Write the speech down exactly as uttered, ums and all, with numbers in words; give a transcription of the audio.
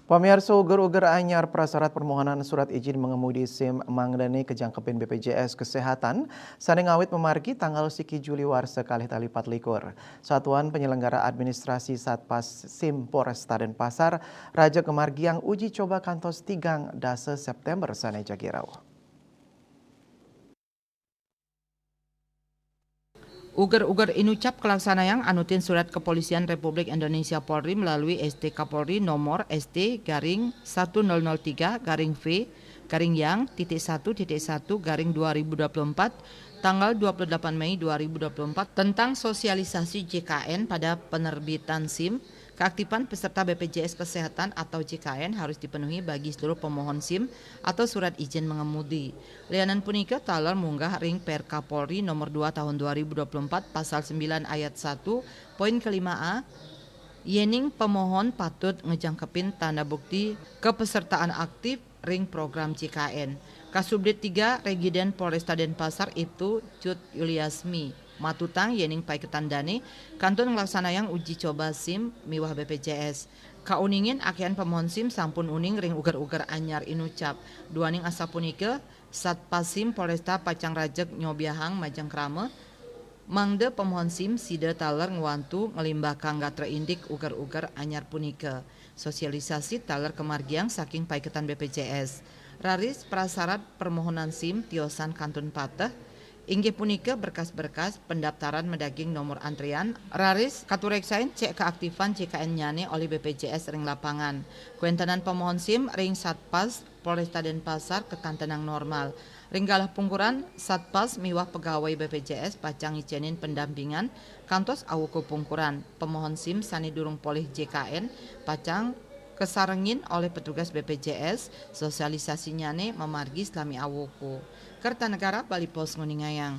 Pamiarsa, uger-uger anyar prasyarat permohonan surat ijin mengemudi SIM mangdani kejangkepin B P J S Kesehatan sané ngawit mamargi tanggal siki Juli warsa kalih tali patlikur. Satuan Penyelenggara Administrasi Satpas SIM Polresta Denpasar raja ngamargiang uji coba kantos tigang dasa September sané jagi rauh. Uger-uger inucap kalaksanayang anutin Surat Kepolisian Republik Indonesia Polri melalui S T Kapolri nomor S T garing satu nol nol tiga garing V garing yang titik satu titik satu garing dua ribu dua puluh empat, tanggal dua puluh delapan Mei dua ribu dua puluh empat, tentang sosialisasi J K N pada penerbitan SIM. Keaktifan peserta B P J S Kesehatan atau J K N harus dipenuhi bagi seluruh pemohon SIM atau surat izin mengemudi. Lianan punika taler munggah ring Perkapolri nomor dua tahun dua ribu dua puluh empat, pasal sembilan ayat satu, poin kelima A, yening pemohon patut ngejangkepin tanda bukti kepesertaan aktif ring program J K N. Kasubdit tiga Regiden Polresta Denpasar, Ibtu Cut Yuliasmi, matutang yening paiketan dané kantun nglaksanayang uji coba SIM miwah B P J S. Kauningin akéhan pemohon SIM sampun uning ring uger-uger anyar inucap. Duaning asapunika, Satpas SIM Polresta pacang rajeg nyobiahang majeng krama, mangda pemohon SIM sida taler ngwantu nglimbakang gatra indik uger-uger anyar punika. Sosialisasi taler kamargiang saking paiketan B P J S. Raris prasyarat permohonan SIM tiosan kantun pateh, inggih punika berkas-berkas pendaftaran madaging nomor antrian, raris katureksain cek keaktifan J K N-nyané olih B P J S ring lapangan. Kawéntenan pemohon SIM ring Satpas Polresta Denpasar kakantenang normal. Ring galah pungkuran, Satpas miwah pegawai B P J S pacang ngicénin pendampingan kantos awuku pungkuran. Pemohon SIM sané durung polih J K N pacang kasarengin olih petugas B P J S, sosialisasinyané mamargi salami awuku. Kertanegara Bali Post nguningayang.